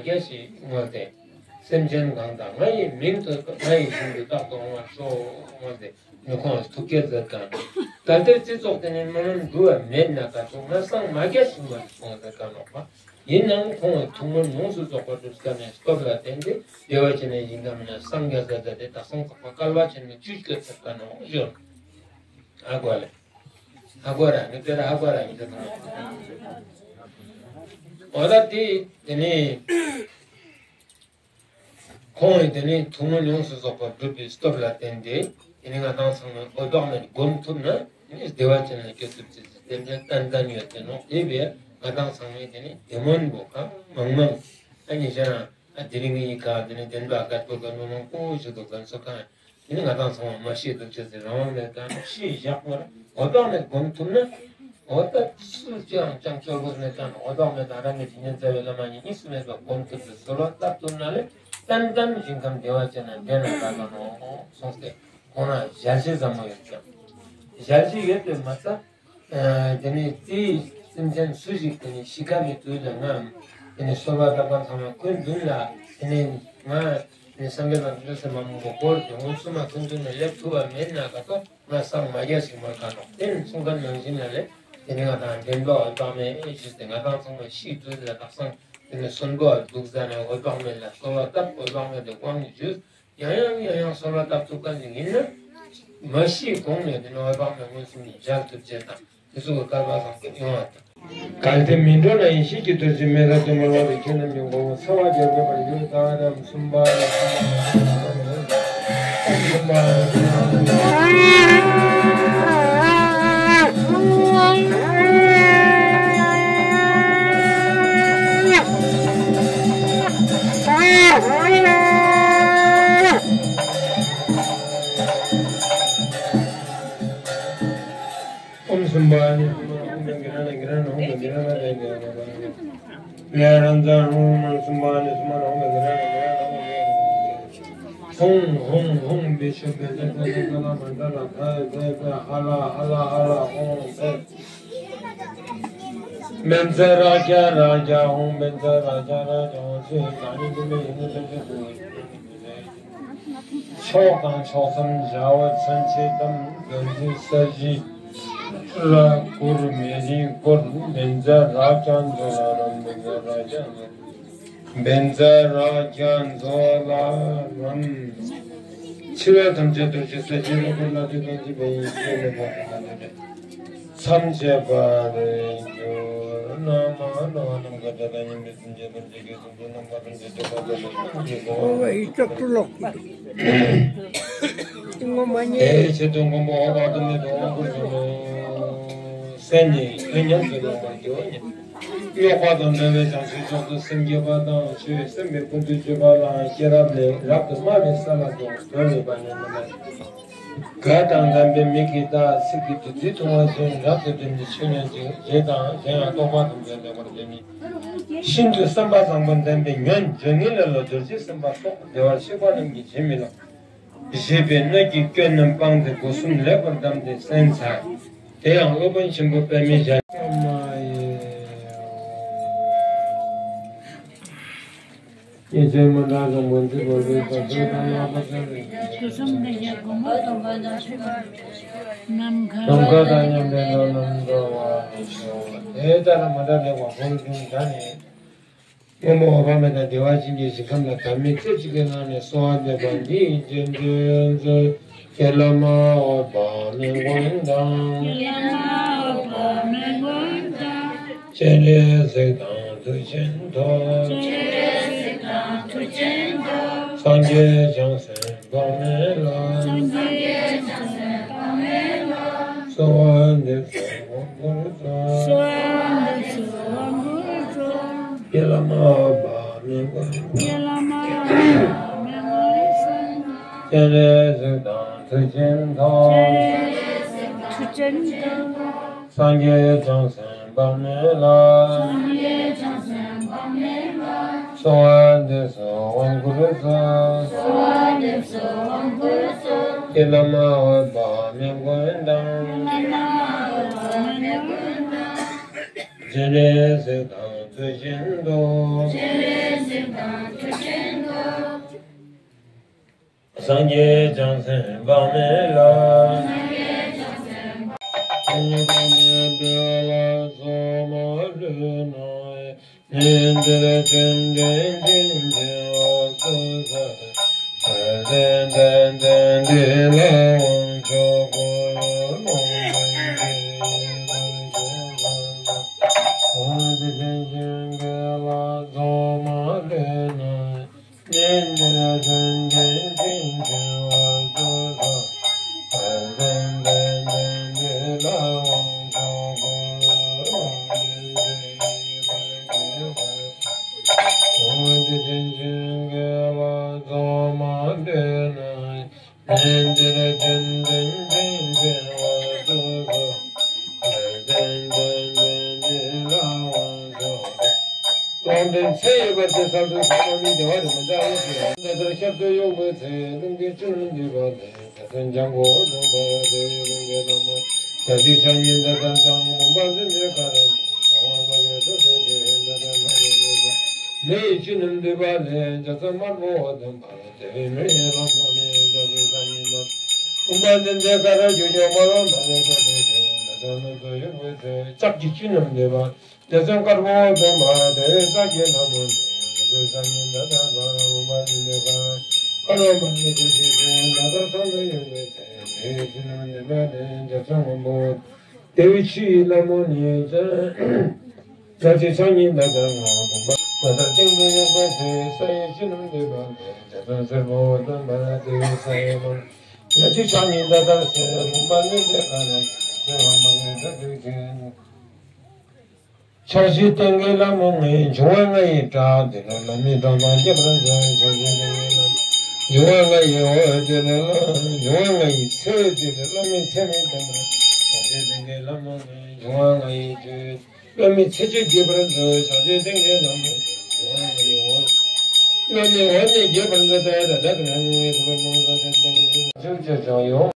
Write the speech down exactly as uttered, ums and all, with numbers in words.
རྒྱ་ཞིག་བསྔོས་ཏེ། སེམས་ཅན་གང་དག་ང་ཡི་མིང་དུ་ང་ཡི་མིང་དུ་རྟག་ཏུ་འོང་བར་ཤོག་བསྔོས་ཏེ། ནི་ཁོང་ཐུགས་བསྐྱེད་མཛད་དང་། ད་ལྟའི་སྤྱི་ཚོགས་དེ་ནི་སྨོན་ལམ་འགྲུབ་པ་མེད་ན་ད་དུང་ང་སངས་མ་རྒྱས་ཤིང་མ་སོང་ཟེར་ག་ནོག་པ། ཡིན་ནའང་ཁོང་བའི་ཐུགས་སྨོན་ཡོངས་སུ་རྫོགས་པར་སྒྲུབ་ས་ནས་སྟོབས་ལ་བརྟེན་ཏེ་བདེ་བ་ཅན་ནས་ཞིང་ཁམས་ན་སངས་རྒྱས་ས་མཛད་དེ་ད་སངས་རྫོགས་པ་སྐལ་བ་ཆེན་མོ་བཅུ་སྤྱོད་ཚར་ག་ནོག་ཞུ། ཨ་གོ་ལེ། ཧ་གོ་ར་ནི་དེ་ར་ཧ་གོ་ར་ཡིན་ད་དང་། འོ་ད་དེ་དེ་ནས། ཁོང་གིས་དེ་ནས་ཐུགས་སྨོན་ཡོངས་སུ་རྫོགས་པར་སྒྲུབ་པའི་སྟོབས་ལ་བརྟེན་ཏེ། དེ་ནས་ང་དང་ཚང་མས་འོད་དཔག་མེད་བསྒོམ་ཐུབ་ན། དེ་ནས་བདེ་བ་ཅན་ལ་སྐྱེ་ཐུབ་ཅེས་སི་དེ་འདྲ་ཏན་ཏན་ཡོད་དེ་ནོག་དེ་བས་ང་དང་ཚང་མས་དེ་ནས་དེ་སྨོན་པོ་གང་མང་མང་། ཨ་ནི་ཤ་རང་ཨ་དེ་རིང་ངའི་ཁ་དེ་ནས་བདེན་པ་དཀར་པོ་ག་ནོ་མང་པོ་ཞིག་འདུག་ག་ཚོ་གང་། དེ་ནི་ང་དང་ཚང་མ་མ་ཤེས་འདུག་ཅེས་ཟེར་རང་དབང་མེད་ཀྱང་ཤེས་བཞག་པར་འོད་དཔག་མེད་བསྒོམ་ཐུབ་ན། འོ་ད་སུ་ཅང་ཅང་སྐྱོ་པོ་མེད་ཀྱང་འོད་དཔག་མེད་དང་རང་གི་དྲིན་ཅན་རྩ་བའི་བླ་མ་གཉིས་གཉིས་སུ་མེད་པར་བསྒོམ་ཐུབ་པའི་གསོལ་བ་བཏབ་ཐུབ་ན་ལས་ཏན་ཏན་ཞིང་ཁམས་བདེ་བ་ཅན་ན་འདྲེན་ན་དགའ་ག་ནོ་གསུངས་ཏེ། ཁོང་ན་ཞལ་བཞེས་ཟབ་མོ་ཡོད་ཀྱང་། ཞལ་བཞེས་ཡོད་པས་མ་ཚད། དེ་ནས་དེའི་སེམས་ཅན་སུ་ཞིག་དེ་ནས་ཤི་ཁ་མི་དུས་ལ་ང་དེ་ནས་གསོལ་བ་བཏབ་པ་ཚང་མ་ཁོའི་མདུན་ལ་དེ་ནས་ང་དེ་ནས་སངས་རྒྱས་དང་བྱང་ཆུབ་སེམས་དཔའ་མང་པོ་བསྐོར་ཏེ་འོང་སུ་མ་ཁོའི་མདུན་ལ་སླེབས་ཐུབ་པ་མེད་ན་ག་ཏོ་ང་སངས་མ་རྒྱས་ཤིག་མ་ག་ནོག་དེ་ནས་གསུང་མཁན་ནང་བཞིན་ལ་ལས་དེ་ནས་ང་དང་འདྲེན་པ་འོད་དཔག་མེད་ཨེ་ཞུས་ཏེ་ང་དང་ཚང་མ་ཤི་དུས་ལ་དག་སང་དེ་ནས་གསོན་པོ་འདུག་ས་ནས་འོད་དཔག་མེད་ལ་གསོལ་བ་བཏབ་འོད་དཔག་མེད་དེ་དབང་ཞུས། ཡང་ཡང་ཡང་ཡང་གསོལ་བ་བཏབ་ཐུབ་མཁན་ཞིག་ཡིན་ན། མ་ཤི་གོང་ནས་དེ་ནས་འོད་དཔག་མེད་མངོན་སུམ་དུ་མཇལ་ཐུབ་ཅེས་དང་དེ་ཚོ་གི་སྐལ་བ་བཟང་པོ་ཡོང་བ་དང་། གལ་ཏེ་མི་འགྲོ་ན་ཡང་ཤེས་ཀྱི་རྡོ་རྗེ་མེ་རབ་ཏུ་མར་ལོངས་ཏེ་ཁྱེད་རྣམས་ཀྱི་མགོན་པོ་ཚེ་དབང་རྒྱལ་པོའི་བར་ཡུལ་དང་རམ་གསུམ་པ་ལ་གསུམ་པ། ཨོཾ་སུམྦྷ་ནི། ཧོཾ་སུམྦྷ་ནི་སུམྦྷ་ཧོཾ་ཧོཾ་ཧོཾ་བེ་ཤོ་བེ་ཤ་ཏེ་ཏེ་ཏེ་ཏ་ལ་མ་ཏ་ལ་ཕ་ཡ་ཕ་ཡ་ཕ་ཧ་ལ་ཧ་ལ་ཧ་ལ་ཧོཾ་བེ། བེན་ཙ་ར་ཀྱ་ར་ཀྱ་ཧོཾ་བེན་ཙ་ར་ཀྱ་ར་ཀྱ་ཧོཾ་ཚེ་ཡི་གང་ཉིད་ཀྱི་མེ་ཡིན་ནི་ཕན་ཆད་དུ། ཕྱོགས་དང་ཕྱོགས་མཚམས་བྱ་བ་མཚོན་བྱེད་དམ་དོན་གྱི་ས་གཞི་ར་གུར་མེ་རི་གུར་བེན་ཙ་ར་ཀྱ་མཛོ་ལ་རམ་བེན་ཙ་ར་ཀྱ་མཛོ་བེན་ཙ་ར་ཀྱ་མཛོ་ལ་རམ། འཆི་བ་ཐམས་ཅད་གདུལ་བྱའི་ས་གཞི་ར་གུར་ལ་དུས་གང་ཅི་བས་ཡིན་ཞེས་ལེགས་པར་མཐོང་བ་དེ་ལས། མཚམས་བཅད་པར་འགྱུར། ན་མ་ན་མ་ནམ་མཁའ་དང་མཉམ་པའི་སེམས་ཅན་ཐམས་ཅད་ཀྱི་གཟུགས་སྐུ་ནམ་མཁའ་ལྟར་མཛེས་ཏེ་དཔའ་བོ་ལ་སོགས་པའི་ཨོ་བ་ཡི་ལྕགས་སྤྲུལ་ལོག་གི་འདུག་དེའི་ཆེད་དུ་མགོན་པོ་འོད་དཔག་ཏུ་མེད་པའི་དབང་བསྐུར་གསུངས་ནོ། སེམས་ནི་ཁྱོད་ཉམས་སུ་བླང་བར་འགྱུར་ཉིད། རྙོག་པ་དང་བྲལ་བའི་བྱང་ཆུབ་མཆོག་ཏུ་སེམས་བསྐྱེད་པ་དང་ཆོས་སེམས་ཀྱི་ཀུན་ཏུ་སྤྱོད་པ་ལའང་སྐྱེས་རབས་ལས་རབ་ཏུ་དམའ་བའི་ས་ལ་སོགས་དོན་མེད་པ་ཉམས་སུ་མ་བླང་། གར་དང་ལྡན་པའི་མིག་གིས་ལྟ་ཚིག་གིས་ཐོས་རྫས་མཐོང་བ་བཞིན་རབ་ཏུ་དྲན་ནས་ཆོས་ཉན་ཅིང་རྗེས་དང་གཞན་ཡང་རྟོགས་པ་དང་ལྡན་པར་བྱས་ནས་ཤིན་ཏུ་བསམ་པ་བཟང་པོ་ལྡན་པས་ཉོན་སྦྱིན་ངན་ལས་ལོག་རྡོ་རྗེ་སེམས་དཔའ་སོགས་བདེ་བར་གཤེགས་པ་རྣམས་ཀྱིས་བྱིན་མི་ལང་། ཞེས་པའི་སྣོད་ཀྱི་སྐྱོན་རྣམས་སྤངས་ཏེ་སྒོ་གསུམ་ལེགས་པར་བསྡམས་ཏེ་གསན་ཚར། དེ་ཡང་སློབ་དཔོན་ཆེན་པོ་པདྨའི་ཞལ། ཉེ་ཆར་མ་འདྲ་དང་མ་འདྲ་བ་རེད་དང་ཆོས་དང་ལྷག་པ་ཆ་རེད། ཐོས་བསམ་གནང་ཡག་སྒོ་མོ་གཏོང་ག་དང་ཆོས་པ། ནམ་མཁའ། ནམ་མཁའ་དང་མཉམ་པའི་ནོར་རྣམས་འགྲོ་བ་ནི་ཤོག་དེ་ལྟར་མ་འདྲ་ལེགས་པར་མགོ་རུ་བྱུང་ད་ནི། སྔོན་པོ་འོད་དཔག་མེད་དང་བདེ་བ་ཅན་གྱི་ཞིང་ཁམས་ལ་དམ་མེད་རྩེ་གཅིག་གི་ངང་ནས་གསོལ་བ་འདེབས་པ་འདི་ཡི་རྗེས་ཟློས་མཛོད། ཀྱེ་བླ་མ་འོད་དཔག་མེད་མགོན་དང་། ཀྱེ་བླ་མ་འོད་དཔག་མེད་མགོན་དང་། སྤྱན་རས་གཟིགས་དང་མཐུ་ཆེན་ཐོབ། སྤྱན་རས་གཟིགས་དང་མཐུ་ཆེན་ཐོབ། སངས་རྒྱས་བྱང་སེམས་དཔག་མེད་ལ། སངས་རྒྱས་བྱང་སེམས་དཔག་མེད་ལ། གསོལ་བ་འདེབས་སོ་དབང་བསྐུར་སོ། གསོལ་བ་འདེབས་སོ་དབང་བསྐུར་སོ། ཀྱེ་བླ་མ་འོད་དཔག་མེད་མགོན། ཀྱེ་བླ་མ་འོད་དཔག་མེད་མགོན། སྤྱན་རས་གཟིགས་དང་མཐུ་ཆེན་ཐོབ། སྤྱན་རས་གཟིགས་དང་མཐུ་ཆེན་ཐོབ། སངས་རྒྱས་བྱང་སེམས་དཔག་མེད་ལ། སངས་རྒྱས་བྱང་སེམས་དཔག་མེད་ལ། གསོལ་བ་འདེབས་སོ་དབང་བསྐུར་སོ། གསོལ་བ་འདེབས་སོ་དབང་བསྐུར་སོ། ཀྱེ་བླ་མ་འོད་དཔག་མེད་མགོན་དང་། ཀྱེ་བླ་མ་འོད་དཔག་མེད་མགོན་དང་། སྤྱན་རས་གཟིགས་དང་མཐུ་ཆེན་ཐོབ། སྤྱན་རས་གཟིགས་ སངས་རྒྱས་བྱང་སེམས་དཔག་མེད་ལ། སངས་རྒྱས་བྱང་སེམས་དཔག་མེད་ལ། ཉིན་འདིར་བྱོན་དྲིན་ཅན་བྱིན་གྱིས་བརླབ་ཏུ་གསོལ། བདེ་ལྡན་འདས་འདི་ལ་དབང་ཕྱུག་གུ་རུ་ལུང་བསྟན་གྱི་བར་ཆད་སོལ་ཏོ། དབང་ཆེན་ཞིང་གི་ལྷ་ཚོགས་མ་ལུས་ནང་། ཉིན་འདིར་བྱོན་དྲིན་ཅན་བྱིན་གྱིས་བརླབ་ཏུ་གསོལ། བདེ་ལྡན་འདས་འདི་ལ་དབང་ཕྱུག་གུ་རུ་ལུང་བསྟན་གྱི་བར་ཆད་སོལ་ཏོ། དབང་ཆེན་ཞིང་གི་ལྷ་ཚོགས་མ་ལུས་ནང་། ཉིན་འདིར་བྱོན་དྲིན་ཅན་བྱིན་གྱིས་བརླབ་ཏུ་གསོལ། བདེ་ལྡན་འདས་འདི་ལ་དབང་ཕྱུག་གུ་རུ། ལུང་བསྟན་ཚེ་ཡི་བར་དུ་གསལ་དུ་གསལ་བ་ནི་བདེ་བ་རིན་པོ་ཆེ་ཡིན། ད་ལྟར་ཞབས་ཏོག་གཡོག་པོའི་ཚེ། ལུང་གི་བཅུད་རྣམས་བསྡུས་པ་ལས། རྗེ་བཙུན་འཇམ་མགོན་སྟོན་པ་དེའི་ལུང་གི་ལྷ་མོ། ཞག་གཅིག་ཕྱག་གཉིས་ཟླ་ལྟར་བྱང་། བུམ་པ་འཛིན་པའི་ཁ་རལ་གྱིས། འབྱུང་བ་མ་སྐྱེས་སྲོག་བདུད་ཀྱི། ད་ལྟར་ལྷ་མོ་ལུང་གི། མེ་ཡི་བཅུད་རྣམས་བསྡུས་པ་ལས། རྗེ་བཙུན་དམར་པོ་འོད་ལྡན་འབར། དེ་བས་མེ་ཡི་ལྷ་མོ་ནི། ཞག་གཅིག་ཕྱག་གཉིས་ཟླ་ལྟར། བུམ་པ་འཛིན་པའི་ཁ་རལ་གྱིས། འབྱུང་བ་མ་སྐྱེས་སྲོག་བདུད་ཀྱི། ད་ལྟར་སྣ་ཚོགས་གཡོག་པོའི་ཚེ། ལྕགས་ཀྱི་བཅུད་རྣམས་བསྡུས་པ། རྗེ་བཙུན་དཀར་པོ་སྟོན་པ་དེའི་ས་སྐྱེས་ལྷ་མོ་ནི། རྗེ་བཙུན་ཕྱག་གཉིས་ཟླ་ལྟར་འབར། བུམ་པ་འཛིན་པའི་ཁ་རལ་གྱིས། དཀར་པོ་འབར་བའི་བཅུད་ཀྱི་ཚེ། ད་ལྟར་ཚངས་པའི་གཡོག་པོའི་ཚེ། མེ་ཡི་བཅུད་རྣམས་བསྡུས་པ་ལས། རྗེ་བཙུན་སྔོན་པོ་དེ་བས་ཆུ་ཡི་ལྷ་མོ་ནི། ཞག་གཅིག་ཕྱག་གཉིས་ཟླ་ལྟར་འབར། བུམ་པ་ད་ལྟར་སྟེང་དུ་གཡོག་པོའི་ཚེ། ས་ཡི་བཅུད་རྣམས་བསྡུས་པ་ལས། རྗེ་བཙུན་སེར་པོ་འོད་ལྡན་འབར། དེ་བས་ས་ཡི་ལྷ་མོ། ཞག་གཅིག་ཕྱག་གཉིས་ཟླ་ལྟར་གསལ། བུམ་པ་འཛིན་པའི་ཁ་རལ་གྱིས། ཚེ་དབང་མ་སྐྱེས་སྲོག་བདུད་ཀྱི། ཕྱོགས་བཅུའི་སྟེང་གི་ལྷ་མོ་ལྔའི། འབྱུང་བ་ལྔ་ཡི་བྲག་འདི་ལ། ལྷ་མིའི་གྲགས་པ་རྒྱས་པར་མཛོད། ཕྱོགས་བཅུའི་སྟེང་གི་ལྷ་མོ། འབྱུང་བ་ལྔ་ཡི་འོད་འདི་ལ། འབྱུང་བ་ལྔ་ཡི་ཚེ་འདི་ལ། ལྷ་མིའི་ཚེ་རིང་བརྟན་པར། ཕྱོགས་བཅུའི་སྟེང་གི་ལྷ་མོ་ལྔའི། འབྱུང་བ་ལྔ་ཡི་བཅུད། ལྷ་མིའི་ཚེ་བཅུད་རྒྱས་པར་མཛོད། ཕྱོགས་བཅུའི་སྟེང་གི་ལྷ་མོ་ལྔའི། འབྱུང་བ་ལྔ་ཡི་འོད། ལྷ་མིའི་འོད་ནི་རྒྱས་པར་མཛོད། ད་ད་ད་ག་ར་ནི་ཐུབ་པ་མང་ས་ད་ད་ག་ར་ནི་ཚུལ་ཆེ་ཆུང་ཡོངས།